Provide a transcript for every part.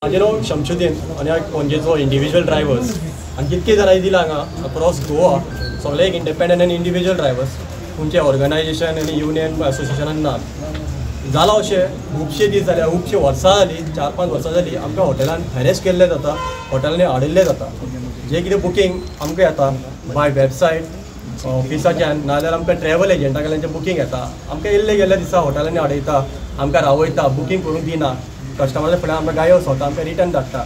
म्हाजें नांव शमशुद्दीन आनी हांव पणजेचो इंडिविज्युअल ड्रायवर्स आनी जितके जाणांनी दिला हांगा अक्रॉस गोवा सगळे एक इंडिपेंडंट आनी इंडिविज्युअल ड्रायवर्स, खंयचें ऑर्गनायजेशन आनी युनियन एसोसिएशनान ना. जालां अशें खुबशे दीस जाले, खुबशीं वर्सां जालीं, 4-5 वर्सां जालीं आमकां हॉटेलान हॅरेस केल्लें जाता, हॉटेलांनी हाडिल्लें जाता. जें कितें बुकींग आमकां येता बाय वेबसायट ऑफिसाच्यान नाजाल्यार आमकां ट्रॅवल एजंटा कडल्यान बुकींग येता, आमकां येयल्ले गेल्ल्या दिसा हॉटेलांनी हाडयता, आमकां रावयता, बुकींग करूंक दिना, कस्टमराच्या फुड्यान आमकां गायो सोदता, आमकां रिटर्न धाडटा.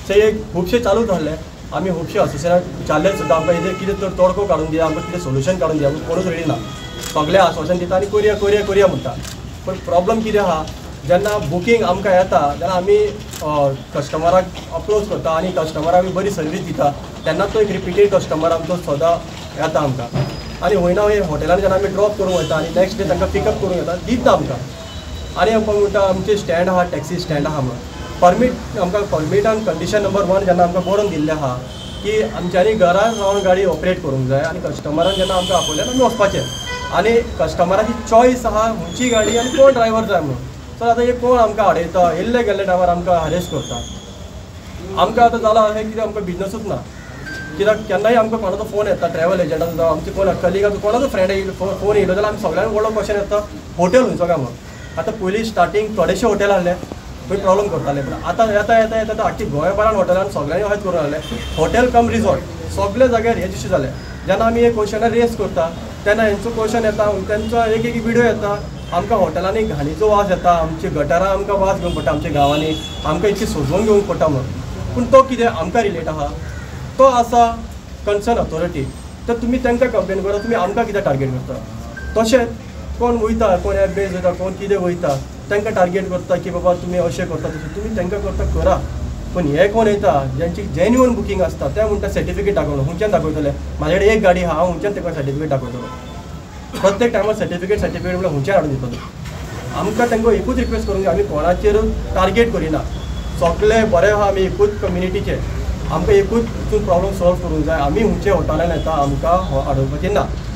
सो हे खुबशे चालू जाल्ले. आमी खुबशे असोसिएशनाक विचारलें सुद्दां आमकां हेजेर कितें तर तोडको काडून दिया, आमकां कितें सोल्युशन काडून दिया, कोणूच रेडी ना. सगळे आश्वासन दिता आनी करुया करुया करुया म्हणटा. पूण प्रॉब्लम कितें आहा, जेन्ना बुकींग आमकां येता तेन्ना आमी कस्टमराक अप्रोच करता आनी कस्टमराक आमी बरी सर्वीस दिता, तेन्ना तो एक रिपीटेड कस्टमर आमचो सदां येता आमकां. आनी वयना वय हॉटेलान जेन्ना आमी ड्रॉप करूंक वयता आनी नेक्स्ट डे तांकां पिकअप करूंक येता, दितना आमकां. आनी आमकां म्हणटा आमचें स्टँड आहा, टॅक्सी स्टँड आहा म्हणून परमीट आमकां परमिटान कंडिशन नंबर 1 जेन्ना आमकां बरोवन दिल्लें आहा की आमच्यांनी घरान रावन गाडी ऑपरेट करूंक जाय आनी कस्टमरान जेन्ना आमकां आपयलें आमी वचपाचें आनी कस्टमराची चॉयस आहा खंयची गाडी आनी कोण ड्रायवर जाय म्हणून. सो आतां हे कोण आमकां हाडयता, येयल्ले गेल्ले टायमार आमकां हरेस करता. आमकां आतां जालां अशें कितें आमकां बिजनसूच ना, कित्याक केन्नाय आमकां कोणाचो फोन येता, ट्रॅवल एजंटाचो जावं आमचे कोण कलिगाचो कोणाचो फ्रेंड फोन येयलो जाल्यार आमी सगळ्यांक व्हडलो क्वेश्चन येता हॉटेल खंयचो काय म्हणून. आतां पयलीं स्टार्टींग थोडेशे हॉटेल आहले खंय प्रॉब्लम करताले, पूण आतां येता येता येता आख्खी गोंयभरान हॉटेलान सगळ्यांनी अशेंच करून लागले. हॉटेल कम रिजॉर्ट सगळे जाग्यार हेच इश्यू जाले. जेन्ना आमी हे क्वेश्चनार रेस करता तेन्ना हेंचो क्वेश्चन येता, तेंचो एक एक विडियो येता, आमकां हॉटेलांनी घाणीचो वास येता, आमच्या गटारां आमकां वास घेवंक पडटा, आमच्या गांवांनी आमकां इतकी सोजोवन घेवंक पडटा म्हणून. पूण तो कितें आमकां रिलेट आहा, तो आसा कन्सर्न ऑथॉरिटी, तर तुमी तांकां कंप्लेन करा, तुमी आमकां कितें टार्गेट करता. तशेंच कोण वयता, कोण एप बेज वयता, कोण कितें वयता, तांकां टार्गेट करता की बाबा तुमी अशें करता तशें, तुमी तांकां करता करा. पूण हे कोण येता ज्यांची जेन्युअन बुकींग आसता ते म्हणटा सर्टिफिकेट दाखोवं, खंयच्यान दाखयतले, म्हाजे कडेन एक गाडी आहा, हांव खंयच्यान ताका सर्टिफिकेट दाखयतलो, प्रत्येक टायमार सर्टिफिकेट सर्टिफिकेट म्हणल्यार खंयच्यान हाडून दितलो. आमकां तांकां एकूच रिक्वेस्ट करूंक जाय, आमी कोणाचेर टार्गेट करिना, सगळे बरे आहा, आमी एकूच कम्युनिटीचे, आमकां एकूच हितून प्रॉब्लम सॉल्व करूंक जाय. आमी खंयचे हॉटेलान येता आमकां हाडोवपाचें ना.